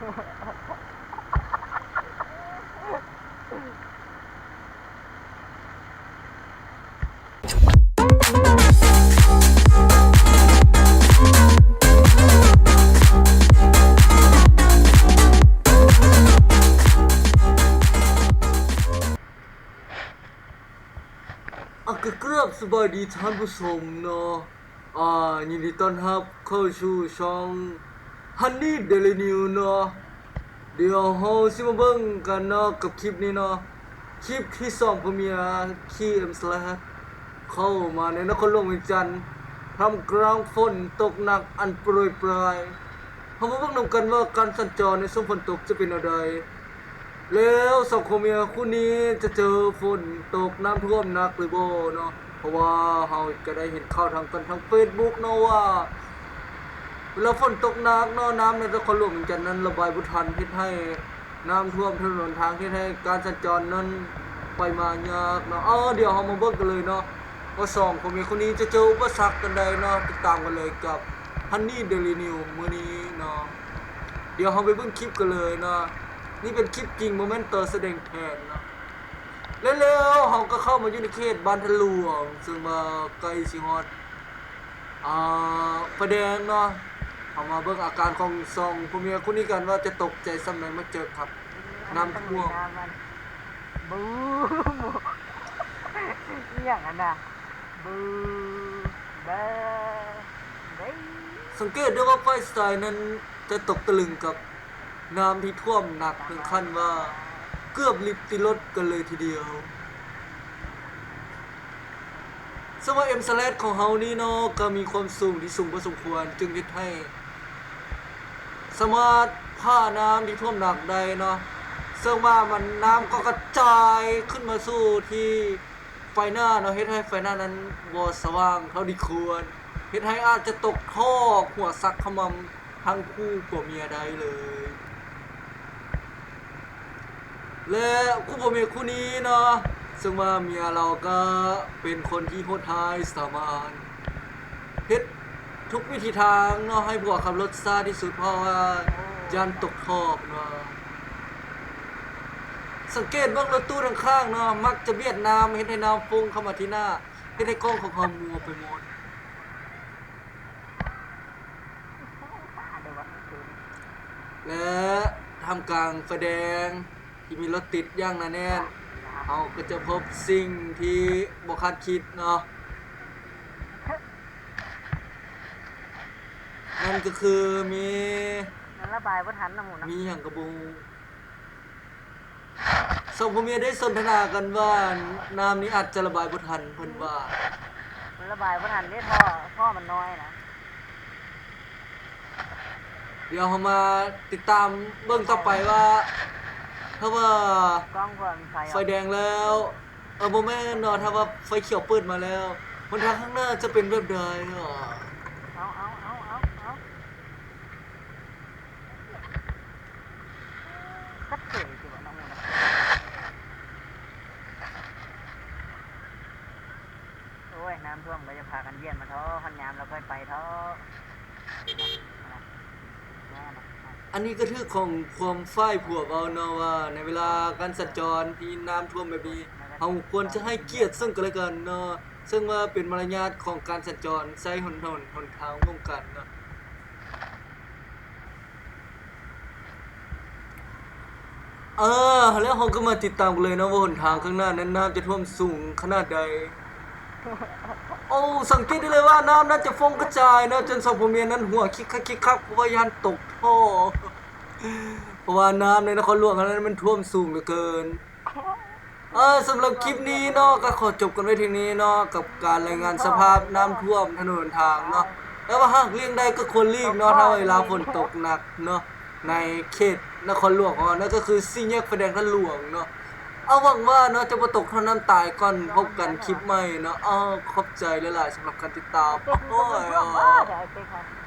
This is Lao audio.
ອ່ະ ກໍກາບສະບາຍດີທ່ານຜູ້ຊົມເນາະ ອ່າ ຍິນດີຕ້ອນຮັບເຂົ້າສູ່ຊ່ອງ Honey Daily News ເນາະ. ດຽວເຮົາຊິມາເບິ່ງກັນເນາະກັບຄລິບນີ້ເນາະ ຄລິບທີ່ສອງຜົວເມຍຂີ່ M-Slash ເຂົ້າມາໃນນະຄອນຫຼວງວຽງຈັນ ທ່າມກາງຝົນຕົກໜັກອັນໂປຣຍປາຍ. ເຮົາມາເບິ່ງນຳກັນວ່າການສັນຈອນໃນຊ່ວງຝົນຕົກຈະເປັນແນວໃດ ແລ້ວສອງຜົວເມຍຄູ່ນີ້ຈະເຈີຝົນຕົກນ້ຳຖ້ວມໜັກຫຼືບໍ່ເນາະ ເພາະວ່າເຮົາຈະໄດ້ເຫັນຂ່າວທາງກັນທາງເຟສບຸກເນາະວ່າ ເວລາຝົນຕົກໜັກເນາະ ນ້ຳໃນນະຄອນຫຼວງວຽງຈັນນັ້ນລະບາຍບໍ່ທັນ ເຮັດໃຫ້ນ້ຳຖ້ວມຖະໜົນຫົນທາງ ເຮັດໃຫ້ການສັນຈອນນັ້ນໄປມາຍາກເນາະ. ເອົາ ດຽວເຮົາມາເບິ່ງກັນເລີຍເນາະ ວ່າສອງຜົວເມຍຄູ່ນີ້ຈະເຈີອຸປະສັກອັນໃດເນາະ ຕິດຕາມກັນເລີຍກັບ Honey Daily News ມື້ນີ້ເນາະ. ດຽວເຮົາໄປເບິ່ງຄລິບກັນເລີຍເນາະ ນີ້ເປັນຄລິບຈິງ ບໍ່ແມ່ນຕໍ່ສະແດງແທນເນາະ. ແລ້ວໆ ເຮົາກໍເຂົ້າມາຢູ່ໃນເຂດບ້ານທະຫຼວງ ເຊິ່ງວ່າໃກ້ຊິຮອດ ອ່າ ໄຟແດງເນາະ. ເຮົາມາເບິ່ງອາການຂອງສອງຜົວເມຍຄູ່ນີ້ກັນວ່າຈະຕົກໃຈສ່ຳໃດມາເຈີກັບນ້ຳຖ້ວມ. ບູ ອີ່ຫຍັງຫັ້ນນະ? ບື ເບີ ເບີ. ສັງເກດໄດ້ວ່າຝ່າຍຊາຍນັ້ນຈະຕົກຕະລຶງກັບນ້ຳທີ່ຖ້ວມໜັກເຖິງຂັ້ນວ່າເກືອບລິບຕິລົດກັນເລີຍທີດຽວ. ສຳລັບ M-Slash ຂອງເຮົານີ້ເນາະ ກໍມີຄວາມສູງທີ່ສູງພໍສົມຄວນ ຈຶ່ງເຮັດໃຫ້ສາມາດຜ່ານ້ຳທີ່ຖ້ວມໜັກໄດ້ເນາະ ເຊິ່ງວ່າມັນ ນ້ຳກໍກະຈາຍຂຶ້ນມາສູ່ທີ່ ໄຟໜ້າເນາະ ເຮັດໃຫ້ໄຟໜ້ານັ້ນບໍ່ສະຫວ່າງເທົ່າທີ່ຄວນ ເຮັດໃຫ້ອາດຈະຕົກທໍ່ຫົວສັກຂະໝຳທັງຄູ່ຜົວເມຍໄດ້ເລີຍ. ແລະ ຄູ່ຜົວເມຍຄູ່ນີ້ເນາະ ເຊິ່ງວ່າເມຍລາວກໍເປັນຄົນທີ່ໂຫດຮ້າຍສາມາດເຮັດທຸກວິທີທາງເນາະ ໃຫ້ຜົວຂັບລົດຊ້າທີ່ສຸດ ເພາະວ່າຢ້ານຕົກທໍ່ເນາະ. ສັງເກດເບິ່ງລົດຕູ້ທາງຂ້າງເນາະ ມັກຈະບຽດນ້ຳ ເຮັດໃຫ້ນ້ຳຟຸ່ງເຂົ້າມາທີ່ໜ້າ ເຮັດໃຫ້ກ້ອງຂອງເຮົາມົວໄປໝົດ. ແລະ ທ່າມກາງໄຟແດງທີ່ມີລົດຕິດຢ່າງໜາແໜ້ນ ເຮົາກໍຈະພົບສິ່ງທີ່ບໍ່ຄາດຄິດເນາະ ນັ້ນກໍຄືມີ ມັນລະບາຍບໍ່ທັນນະໝູນະ ມີຫຍັງກໍບໍ່ຮູ້. ສອງຜົວເມຍໄດ້ສົນທະນາກັນວ່າ ນ້ຳນີ້ອາດຈະລະບາຍບໍ່ທັນ ເພິ່ນວ່າ ມັນລະບາຍບໍ່ທັນເດ້ ທໍ່ ທໍ່ມັນນ້ອຍນະ. ດຽວເຮົາມາຕິດຕາມເບິ່ງຕໍ່ໄປວ່າ ຖ້າວ່າ ກ້ອງເພິ່ນໄຟອອກ ໄຟແດງແລ້ວ ເອີ ບໍ່ແມ່ນເນາະ ຖ້າວ່າໄຟຂຽວເປີດມາແລ້ວ ຫົນທາງຂ້າງໜ້າຈະເປັນແບບໃດເນາະ? ເອົາ ເອົາ ເອົາ ເອົາ ເອົາ. ກັດເກຍຊິບໍ່ນ້ອງເມຍເນາະ. ໂອ້ຍ ນ້ຳຖ້ວມກໍຢ່າພາກັນຢ້ຽນມາເທາະ ຮອດຍາມແລ້ວຄ່ອຍໄປເທາະ. ອັນນີ້ກໍຖືກຂອງຄວາມຝ່າຍຜົວເວົ້າເນາະ ວ່າໃນເວລາການສັນຈອນທີ່ນ້ຳຖ້ວມແບບນີ້ ເຮົາຄວນຈະໃຫ້ກຽດເຊິ່ງກັນແລະກັນເນາະ ເຊິ່ງວ່າເປັນມາລະຍາດຂອງການສັນຈອນໃຊ້ຫົນ ຫົນ ຫົນທາງຮ່ວມກັນເນາະ. ເອີ ແລ້ວເຮົາກໍມາຕິດຕາມກັນເລີຍເນາະ ວ່າຫົນທາງຂ້າງໜ້ານັ້ນນ້ຳຈະຖ້ວມສູງຂະໜາດໃດ. ໂອ້ ສັງເກດໄດ້ເລີຍວ່ານ້ຳນັ້ນຈະຟອງກະຈາຍເນາະ ຈົນສອງຜົວເມຍນັ້ນຫົວຄິກຄັກຄິກຄັກ ເພາະວ່າຢ້ານຕົກທໍ່ ເພາະວ່ານ້ຳໃນນະຄອນຫຼວງເຮົານັ້ນມັນຖ້ວມສູງເຫຼືອເກີນ. ເອີ ສຳລັບຄລິບນີ້ເນາະ ກໍຂໍຈົບກັນໄວ້ເທົ່ານີ້ເນາະ ກັບການລາຍງານສະພາບນ້ຳຖ້ວມຖະໜົນຫົນທາງເນາະ ແຕ່ວ່າຫາກຫຼີກໄດ້ກໍຄວນຫຼີກເນາະ ຖ້າເວລາຝົນຕົກໜັກເນາະ ໃນເຂດນະຄອນຫຼວງຂອງເຮົາ ນັ້ນກໍຄືສີ່ແຍກໄຟແດງທະຫຼວງເນາະ. ເອົາ ຫວັງວ່າເນາະ ຈະບໍ່ຕົກທໍ່ນ້ຳຕາຍກ່ອນພົບກັນຄລິບໃໝ່ເນາະ. ເອົາ ຂອບໃຈຫຼາຍໆ ສຳລັບການຕິດຕາມ. ໂອ້ຍ.